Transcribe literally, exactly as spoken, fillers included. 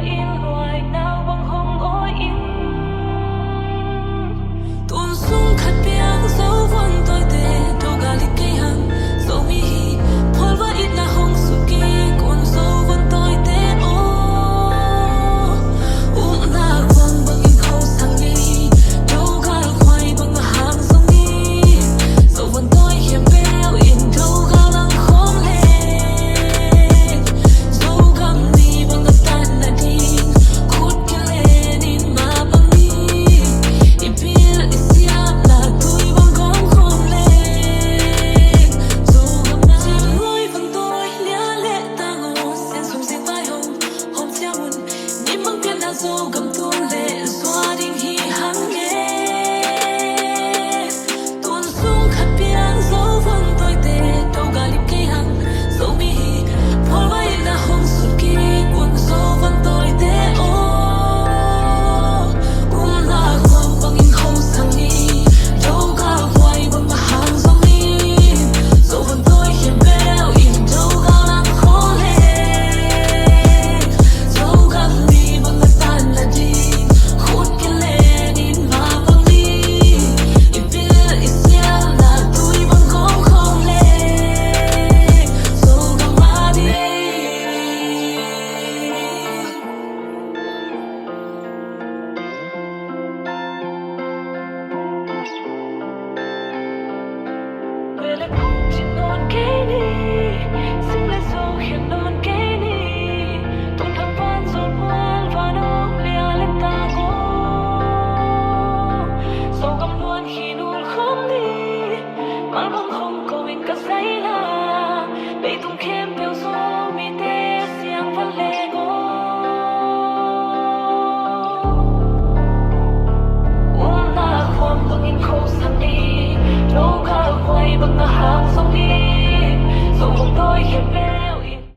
In luai nau bang hong awi in. Tun sung khat piang Zo vuan tawite, Dogal hi kei hang, Zomi hi phualva itna hong sut kik un Zo vuan tawite aw. Upna kuang bangin kho sang ni, Dogal khuai bang a hang zong ni. Zo vuan tawi hiam bel in Dogal lang khawm le, Zogam ni bang a tan na ding khut kilen in ma bang ni. I pil i siamna tui bang gawm khawm le, Zogam na ding lui bang tawi lia le tang aw. Sen sum sing vai hong hawm ciang un, ni bang pian na Zogam tun le zua ding hi hang e. Tun sung khat piang Zo vuan tawite, Dogal hi kei hang, Zomi hi phualva itna hong sut kik un Zo vuan tawite aw. Upna kuang bangin kho sang ni, Dogal khuai bang a hang zong ni. Zo vuan tawi hiam bel in Dogal lang khawm le, Zogam ni bang a tan na ding khut kilen in ma bang ni. I pil i siamna tui bang gawm khawm le, Zogam a ding. Vele kong cin nawn kei ni, sing le zo khen nawn kei ni. Tung thang van zon mual van ong lia le ta go. Zogam luan hi nul khawm ni. Mal bang hong ko in ka zaina, leitung khem